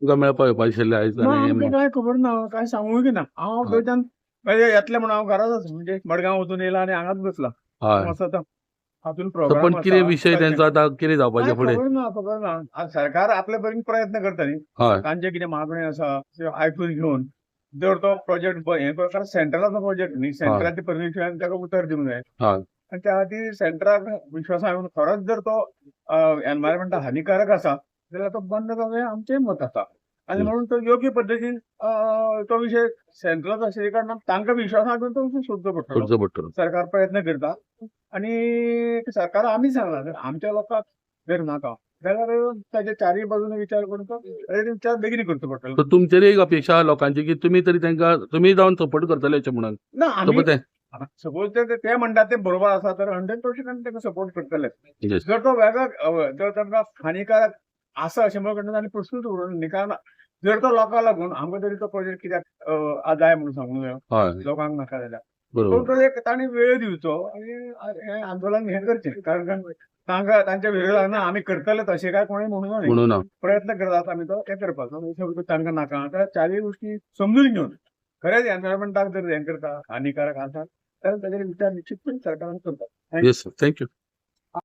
तुमकां मेळपा येवपा आशिल्लें आयज ना, आनी आमकां काय खबर ना, काय सांगूंक ना. हांव थंयच्यान म्हणजे येतलें म्हणून हांव घराच आसा, म्हणजे मडगांव वचून येयला आनी हांगाच बसला. असो आतां हातून तर पण प्रोग्राम कितें आसा विशय ताचे. तेंचो आतां कितें जावपाचें काय फुडें? खबर ना, खबर ना. आतां सरकार आपले परीन प्रयत्न करता न्ही. तांचे कितें मागण्यो आसा त्यो आयकून घेवन जर तो प्रोजेक्ट हें करता, सेंट्रलाचो प्रोजेक्ट न्ही, सेंट्राचे परमिशन ताका उतर दिवंक जाय. आनी त्या खातीर सेंट्राक विश्वासान घेवन खरोच जर तो एनवायरमेंटाक हानिकारक आसा जाल्यार तो बंद जावंक जाय, आमचेंय मत आसा. आनी म्हणून तो योग्य पद्दतीन तो विशय सेंट्रलाचो आशिल्ल्या कारणान तांकां विश्वासान घेवन तो विशय सोदचो पडटलो. करचो पडटलो. सरकार प्रयत्न करता आनी सरकार आमी सांगलां, जर आमच्या लोकांक जर नाका जाल्यार ताच्या चारूय बाजून विचार करून तो विचार बेगीन करचो पडटलो. तर तुमचेर एक अपेक्षा लोकांची की तुमी तरी तांकां तुमी जावन सपोर्ट करतले अशें म्हणून. ना, आमी सपोज ते सपोज ते म्हणटात ते बरोबर आसा तर 100% आमी तांकां सपोर्ट करतले. जर तो वेगळो जर तांकां हानिकारक आसा अशें म्हणून आनी प्रश्नूच उरना न्ही, कारण जर तो लोकांक लागून आमकां तरी तो प्रोजेक्ट कित्याक जाय म्हणून सांगूंक जायो, लोकांक नाका जाल्यार. पूण तो एक तांणी वेळ दिवचो आनी हें आंदोलन हें करचें, कारण तांकां तांच्या विरोधान आमी करतले तशें काय कोणें म्हणूं न्हय. म्हणून ना. प्रयत्न करतात आमी तो हें करपाचो, तांकां नाका जाल्यार चारूय गोश्टी समजून घेवन खरेंच एनवायरमेंटाक जर हें करता हानिकारक आसा जाल्यार ताजेर विचार निश्चितपणे सरकारान करता. Yes sir, thank you.